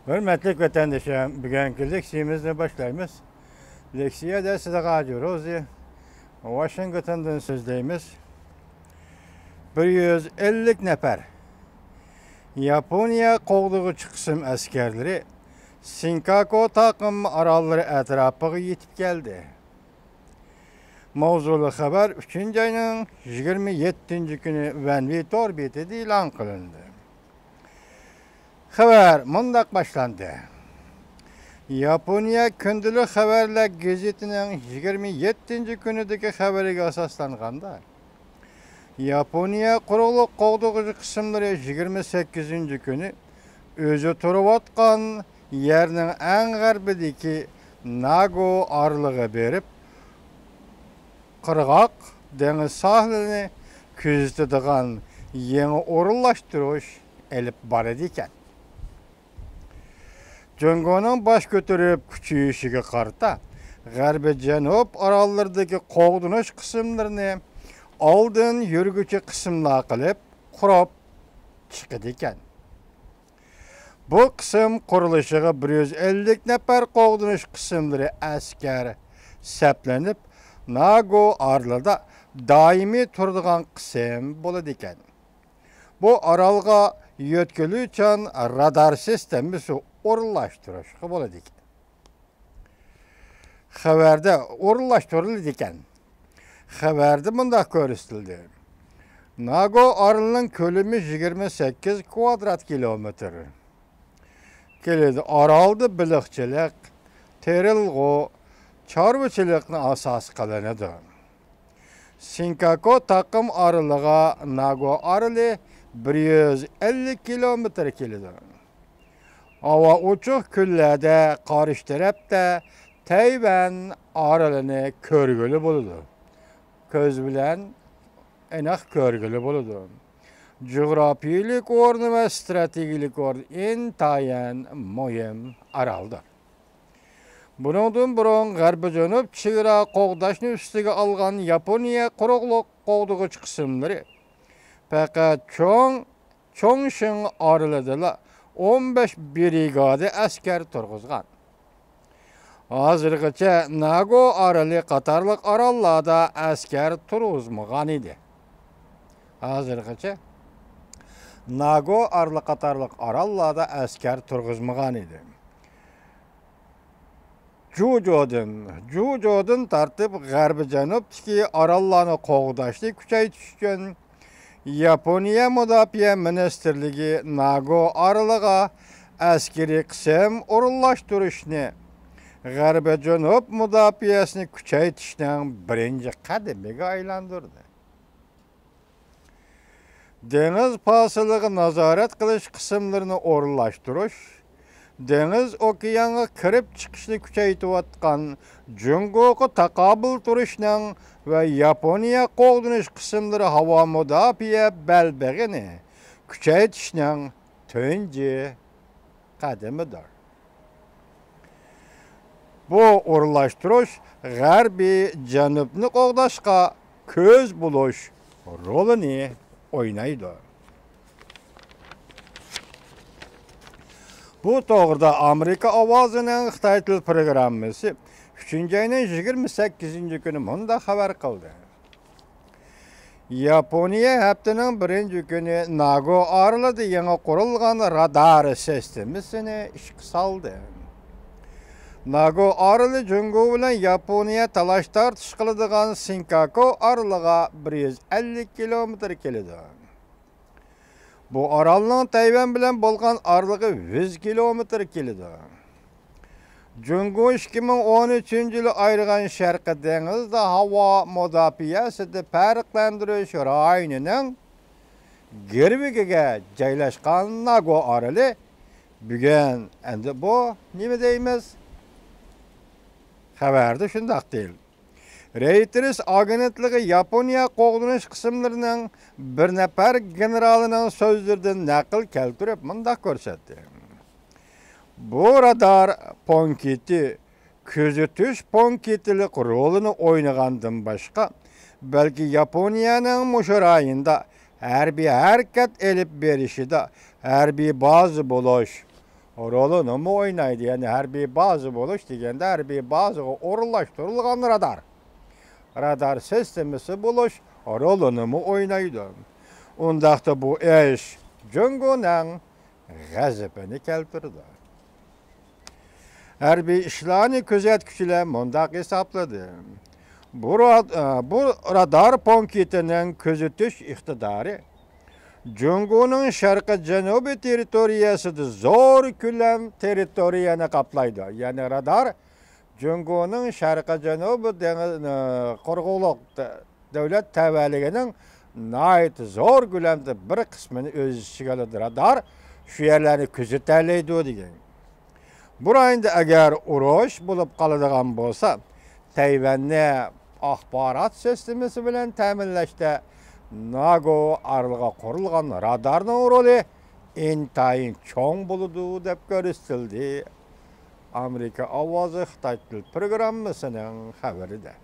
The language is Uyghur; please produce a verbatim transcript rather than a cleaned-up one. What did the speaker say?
ھۆرمەتلىك ۋەتەندىشىم، بۈگۈنكى لېكسىيىمىزنى باشلايمىز. لېكسىيەدە سىدىغاجى روزى، ۋاشىنگتوندىن سۆزلەيمىز. بىر يۈز ئەللىك نەپەر ياپونىيە قوغدىغۇچى قىسىم ئەسكەرلىرى سىنكاكو تاقىم ئاراللىرى ئەتراپىغا يېتىپ كەلدى. ماۋزۇلۇق خەۋەر ئۈچىنچى ئاينىڭ يىگىرمە يەتتىنچى كۈنى ۋەنۋى تور بېتىدە ئېلان قىلىندى. خەۋەر مۇنداق باشلاندى. ياپونىيە كۈندىلىك خەۋەرلەر گېزىتىنىڭ يىگىرمە يەتتىنچى كۈنىدىكى خەۋىرىگە ئاساسلانغاندا، ياپونىيە قۇرۇقلۇق قوغدىغۇچى قىسىملىرى يىگىرمە سەككىزىنچى كۈنى ئۆزى تۇرۇۋاتقان يەرنىڭ ئەڭ غەربىدىكى ناگو ئارىلىغا بېرىپ، قىرغاق دېڭىز ساھىلىنى كۆزىتىدىغان يېڭى ئورۇنلاشتۇرۇش ئېلىپ بارىدىكەن. جۇڭگونىڭ باش كۆتۈرۈپ كۈچىيىشىگە قارىتا، غەربىي جەنۇب ئاراللىرىدىكى قوغدىنىش قىسىملىرىنى ئالدىن يۈرگۈچى قىسىملار قىلىپ قۇرۇپ چىقىدىكەن. بۇ قىسىم قۇرۇلۇشىغا بىر يۈز ئەللىك نەپەر قوغدىنىش قىسىملىرى ئەسكەر سەپلىنىپ، ناگو ئارىلىدا دائىمىي تۇرىدىغان قىسىم بولىدىكەن. بۇ ئارالغا يۆتكىلىۋچان رادار سىستېمىسى ئورۇنلاشتۇرۇشقا بولىدىكەن. خەۋەردە ئورۇنلاشتۇرۇلىدىكەن. خەۋەردە مۇنداق كۆرسىتىلدى. ناگو ئارىلىنىڭ كۆلىمى يىگىرمە سەككىز كۋادرات كىلومېتىر كېلىدۇ. ئارالدا بېلىقچىلىق، تېرىلغۇ، چارۋىچىلىقنى ئاساس قىلىنىدۇ. سىنكاكو تاقىم ئارىلىغا ناگو ئارىلى بىر يۈز ئەللىك كىلومېتىر كېلىدۇ. ھاۋا ئوچۇق كۈنلەردە قارشى تەرەپتە تەيۋەن ئارىلىنى كۆرگىلى بولىدۇ. كۆز بىلەن ئېنىق كۆرگىلى بولىدۇ. جۇغراپىيىلىك ئورنى ۋە ستراتېگىيىلىك ئورنى ئىنتايىن مۇھىم ئارالدۇر. بۇنىڭدىن بۇرۇن غەربىي جەنۇب چېگرا قوغداشنى ئۈستىگە ئالغان ياپونىيە قۇرۇقلۇق قوغدىغۇچى قىسىملىرى پەقەت چوڭ چوڭشىڭ ئارىلىدىلا ئون بەش برىگادە ئەسكەر تۇرغۇزغان. ھازىرغىچە ناگو ئارىلى قاتارلىق ئاراللاردا ئەسكەر تۇرغۇزمىغان ئىدى. ھازىرغىچە ناگو ئارىلى قاتارلىق ئاراللاردا ئەسكەر تۇرغۇزمىغان ئىدى. جۇجودىن، جۇجودىن تارتىپ غەربىي جەنۇبتىكى ئاراللارنى قوغداشنى كۈچەيتىش ئۈچۈن ياپونىيە مۇداپىئە مىنىستىرلىكى ناگو ئارىلىغا ئەسكىرىي قىسىم ئورۇنلاشتۇرۇشنى غەربىي جەنۇب مۇداپىئەسىنى كۈچەيتىشنىڭ بىرىنچى قەدىمىگە ئايلاندۇردى. دېڭىز پاسىلىغا نازارەت قىلىش قىسىملىرىنى ئورۇنلاشتۇرۇش، دېڭىز ئوكيانغا كىرىپ چىقىشنى كۈچەيتىۋاتقان جۇڭگوغا تاقابىل تۇرۇشنىڭ ۋە ياپونىيە قوغدىنىش قىسىملىرى ھاۋا مۇداپىئە بەلبېغىنى كۈچەيتىشنىڭ تۇنجى قەدىمىدۇر. بۇ ئورۇنلاشتۇرۇش غەربىي جەنۇبنى قوغداشقا كۆز بولۇش رولىنى ئوينايدۇ. بۇ توغرىدا ئامېرىكا ئاۋازىنىڭ خىتاي تىل پروگراممىسى ئۈچىنچى ئاينىڭ يىگىرمە سەككىزىنچى كۈنى مۇنداق خەۋەر قىلدى. ياپونىيە ھەپتىنىڭ بىرىنچى كۈنى ناگو ئارىلىدا يېڭى قۇرۇلغان رادار سىستېمىسىنى ئىشقا سالدى. ناگو ئارىلى جۇڭگو بىلەن ياپونىيە تالاش-تارتىش قىلىدىغان سىنكاكو ئارىلىغا بىر يۈز ئەللىك كىلومېتىر كېلىدۇ. بۇ ئارالنىڭ تەيۋەن بىلەن بولغان ئارىلىقى يۈز كىلومېتىر كېلىدۇ. جۇڭگو ئىككى مىڭ ئون ئۈچىنچى يىلى ئايرىغان شەرقىي دېڭىزدا ھاۋا مۇداپىئەسىدە پەرقلەندۈرۈش رايونىنىڭ گىرۋىكىگە جايلاشقان ناگو ئارىلى بۈگۈن، ئەمدى بۇ نېمە دەيمىز؟ خەۋەردە شۇنداق دېيىلدى. رەيتېرس ئاگېنتلىقى ياپونىيە قوغدىنىش قىسىملىرىنىڭ بىر نەپەر گېنېرالىنىڭ سۆزلىرىدىن نەقىل كەلتۈرۈپ مۇنداق كۆرسەتتى. بۇ رادار پونكىتى كۆزىتىش پونكىتلىق رولىنى ئوينىغاندىن باشقا، بەلكى ياپونىيەنىڭ مۇشۇ رايوندا ھەربىي ھەرىكەت ئېلىپ بېرىشىدا ھەربىي بازا بولۇش رولىنىمۇ ئوينايدۇ. يەنى ھەربىي بازا بولۇش دېگەندە ھەربىي بازىغا ئورۇنلاشتۇرۇلغان رادار. رادار سىستېمىسى بولۇش رولىنىمۇ ئوينايدۇ. ئۇنداقتا بۇ ئىش جۇڭگونىڭ غەزىپىنى كەلتۈرىدۇ. ھەربىي ئىشلارنى كۆزەتكۈچىلەر مۇنداق ھېسابلىدى: بۇ را-، بۇ رادار پونكىتىنىڭ كۆزىتىش ئىقتىدارى جۇڭگونىڭ شەرقىي جەنۇبىي تېررىتورىيەسىدە زور كۆلەم تېررىتورىيەنى قاپلايدۇ. يەنى رادار جۇڭگونىڭ شەرقىي جەنۇبىي دېڭىز، قۇرۇقلۇق دۆلەت تەۋەلىكىنىڭ ناھايىتى زور كۆلەمدە بىر قىسمىنى ئۆز ئىچىگە ئالىدۇ. رادار شۇ يەرلەرنى كۆزىتەلەيدۇ دېگەن. بۇ رايوندا ئەگەر ئۇرۇش بولۇپ قالىدىغان بولسا، تەيۋەننى ئاخبارات سىستېمىسى بىلەن تەمىنلەشتە ناگو ئارىلىغا قۇرۇلغان رادارنىڭ رولى ئىنتايىن چوڭ بولىدۇ، دەپ كۆرسىتىلدى ئامېرىكا ئاۋازى خىتاي تىل پروگراممىسىنىڭ خەۋىرىدە.